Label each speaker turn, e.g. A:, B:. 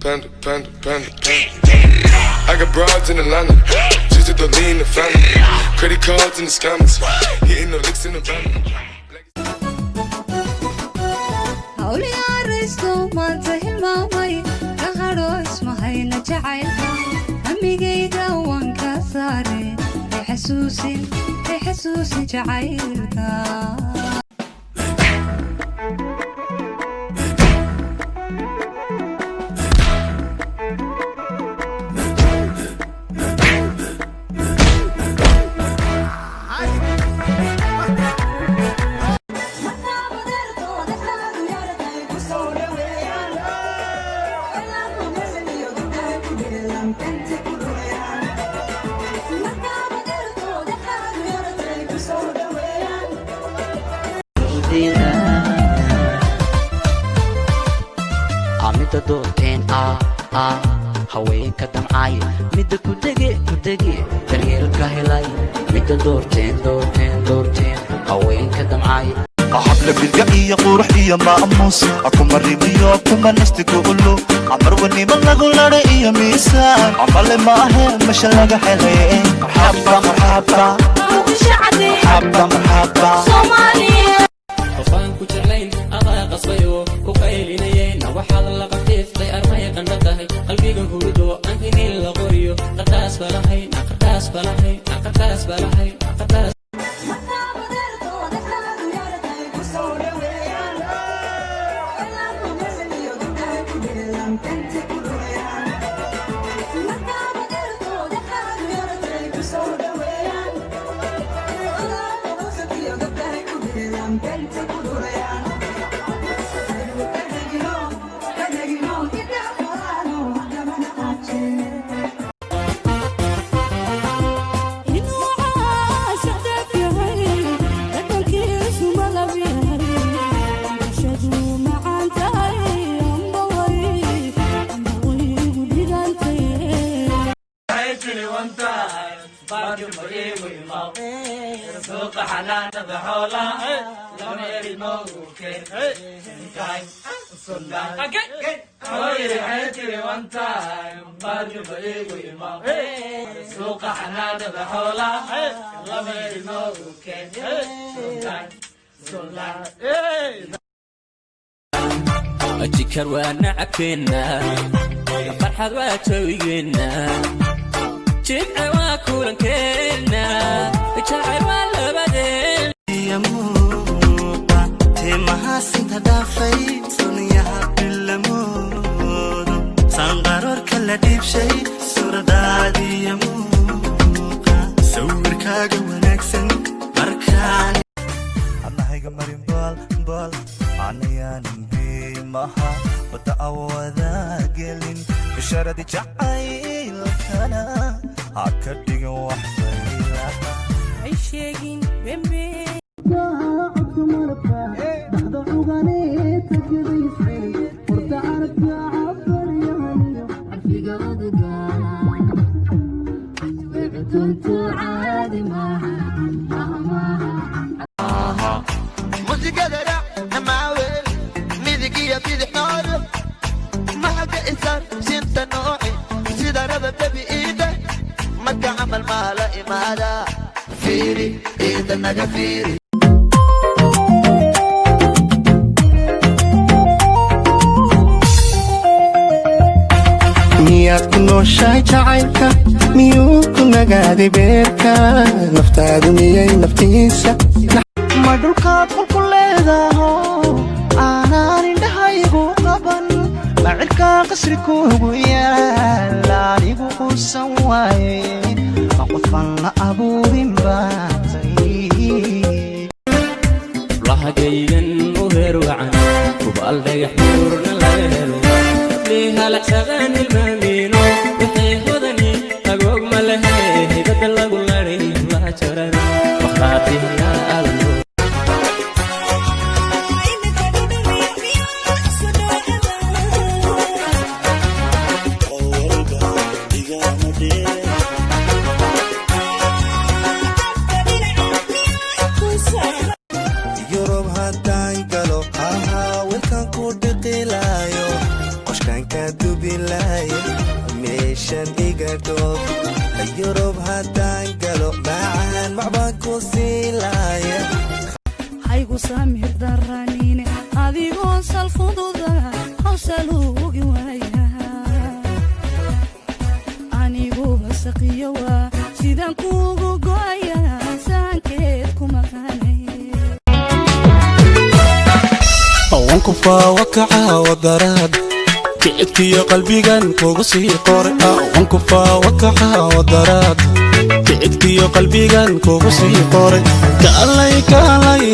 A: Panda, panda, panda, panda. I got broads in Atlanta. Just to lean the family. Credit cards and the scammers. Hitting the licks in the van.
B: Hawliyaaraysto maanta hilmaamay ka hadho ismahayna jacaylka hamigayga waan ka saare hay xasuusin hay xasuusin jacaylka.
C: Midda doorteen haweenka damcay, midda kudege kudege daryeelka helay, midda doorteen doorteen doorteen haweenka damcay.
D: Habla bilga iyo qurux iyo maamuus kuma ribiyo kuma nastigulu camarwanimo lagu lara iyo miisaan camale maahe mesha laga helay. Marxaba marxaba marxaba marxaba.
E: Qofaan ku jeclayn adaa qasbayo ku qaylinayeyna waxaad la qafiiftay armay qandha tahay qalbiga hurudo aan la qoriyo qardaas balahay qardaas balahay qardaas balahay qardaas.
B: Inuu caashiq dheef yahay, dhaqankiisu malab yahay, bulshadu macaan tahay, amba way amba way igu dhigantay.
E: Suuqa xanaanada xoolaha lama ilmo suuqa xanaanada xoolaha lama ilmo. Jikar waa nacabkeenna, farxad waa jawigeenna, jimce waa kulankeenna, jacayl waa labadeen.
D: Timahaasinta dhaafay sunyaha bilamoodo sanqaroorka la dhiibshay suuradaadiya muuqa sawirkaaga wanaagsan markaan anahayga marin baal baal anayaanan biimaha badda awada gelin bishaaradi jacaylkana ha ka dhigin wax baylaha.
B: Hay sheegin bembe.
F: Musigada raac namaawel midig iyo bidix nooro maxaga isar shinta nooci sida raba bebi iida marka camal maa la imaada fiiri iida naga fiiri.
G: Miyaad ku nooshahay jacaylka? Miyuu ku nagaaday beerka? Naftaadu miyay naftiisa?
H: Ma dhulkaad qolku leedaho aanaan indhahaygu qaban? Ma cirkaa qasri kuugu yaal anigu quusan waaye? Ma qofaan la abuurin baatay?
E: Lahagaygan u heer wacan hubaal dhagax buurna laga helo hablii halacsadaan ilmaamiino waxay hodani agoog ma lehe hibada lagu laray hablaha jaran wakhaati halaalno.
D: Yurub haddaan galo ahaa wilkan ku dhiqilaayo qoshkan ka.
I: Dubilay meeshan iga dhoof. Yurub haddaan galo, macaan macbaan ku siilaaya.
B: Haygu samir daranine, adigoo sal fududa hawsaluugi waaya. Aniguba saqiyo waa sidaan kuugu go'aya, saankeed ku maqanay.
J: Wanku faawakaca wadaraad kicibkiyo qalbigan kugu sii qoray. Wanku faawakaca wadaraad kicibkiyo qalbigan kugu sii qoray. Kaalay, kaalay.